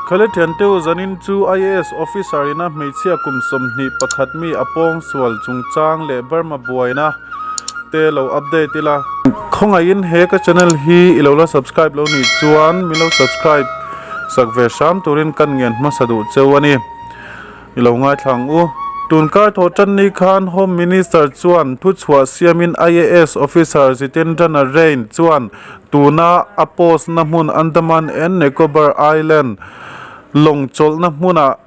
Khale thianteu zanin chu IAS officer ina hmeichhia kum 21 mi a pawng sual chungchang leh Burma buaina te lo update ila. Khawngaihin he ka channel hi i lo la subscribe lo nih chuan min lo subscribe sak ve hram turin kan ngen hmasa duh cheu a ni. I lo ngaithla ang u. Tunkar thawh tan ni khan Home Minister chuan thuchhuah siamin IAS officer Jitendra Narain chuan tuna a post na hmun Andaman and Nicobar Island lawng chawlhna hmunah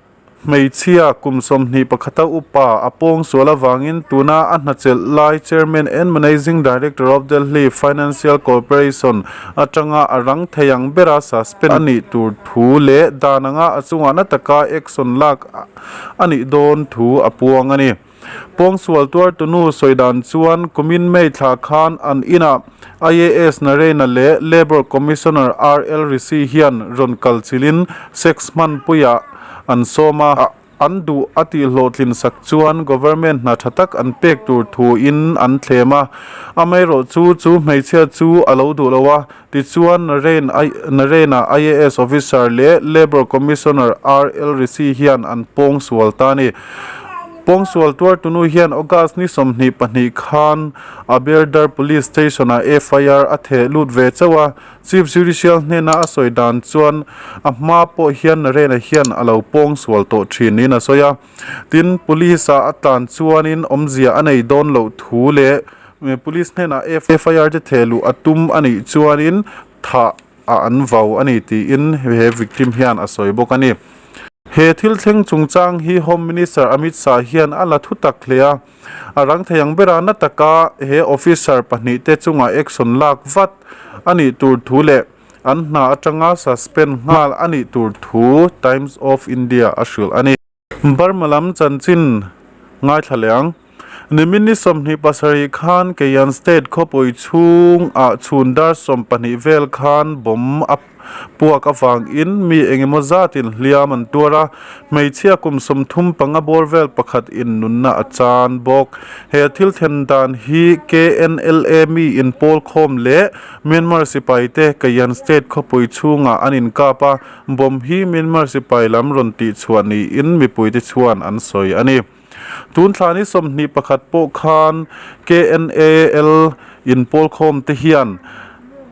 hmeichhia kum 21 a upa a pawng sual avangin tuna a hnachelh lai Chairman and Managing Director of Delhi Financial Corporation atanga a rang thei ang bera suspend a nih tur thu leh dan anga a chungah na taka action lak a nih dawn thu a puang a ni. Pawngsual tuartunu sawi dan chuan kumin May thla khan an inah IAS Narena leh Labour Commissioner RL Rishi hian rawn kal chilhin sex hmanpuiah an sawm a. An duh a tih hlawhtlin sak chuan government hna tha tak an pek tur thu in an thlem a, amaherawh chu chu hmeichhia chu a lo duh lo a, tichuan Narain Narain-a IAS officer leh Labour Commissioner RL Rishi hian an pawng sual ta a ni. Pawngsual tuartunu hian August ni 22 khan Aberdar Police Station-ah FIR a theh lut ve chauh a, Chief Judicial hnena a sawi dan chuan a hma pawh hian Narena hian a lo pawng sual tawh thin niin a sawi a. Tin, Police ah a tlan chuanin awmzia a nei dawn loh thu leh Police hnenah FIR te theh luh a tum a nih chuanin thah a an vau a ni tiin he victim hian a sawi bawk a ni. He thil thleng chungchang hi Home Minister Amit Shah hian a la thu tak hle a. A rang thei ang bera na taka he officer pahnihte chunga action lak vat a nih tur thu leh an hna atanga suspend nghal a nih tur thu Times of India a hrilh a ni. Burma lam chanchin ngaithla leh ang. Nimin ni 27 khan Keian State khawpui chhung ah chhun dar 12 vel khan bomb a Puak avangin mi engemaw zatin hliam an tuar a, hmeichhia kum 35 bawr vel pakhat in nunna a chan bawk. He thil thlen dan hi KNLA mi inpawl khawm leh Myanmar sipai te Kayan State khawpui chhungah an inkap a, bomb hi Myanmar sipai lam rawn tihchhuah niin mipuite chuan an sawi a ni. Tun thla ni 21 pawh khan KNAL inpawl khawm te hian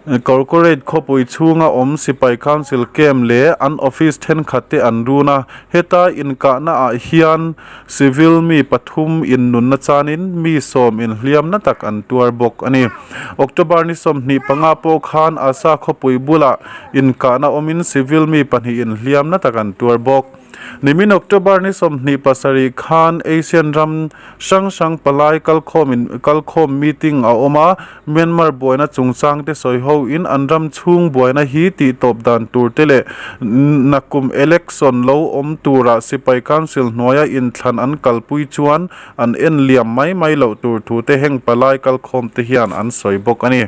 Corporate khawpui chhunga awm Sipai Council Camp leh an office thenkhat te an run a, heta inkahna ah hian civil mi pathum in nunna chanin mi sawm inhliamna tak an tuar bawk a ni. October ni 25 pawh khan Asa khawpui bulah inkahna awmin civil mi pahnih inhliamna tak an tuar bawk. Nimin October ni 27 khan Asian ram hrang hrang palai kalkhawm in kalkhawm meeting a awm a, Myanmar buaina chungchang te sawi ho in an ram chhung buaina hi tih tawp dan tur te leh nakum election lo awm tura sipai council hnuaia inthlan an kalpui chuan an en liam mai mai loh tur thu te heng palai kalkhawm te hian an sawi bawk a ni.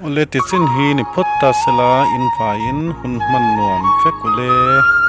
Awle tichin hi ni phawt ta sela in vaiin hun hman nuam vek ule.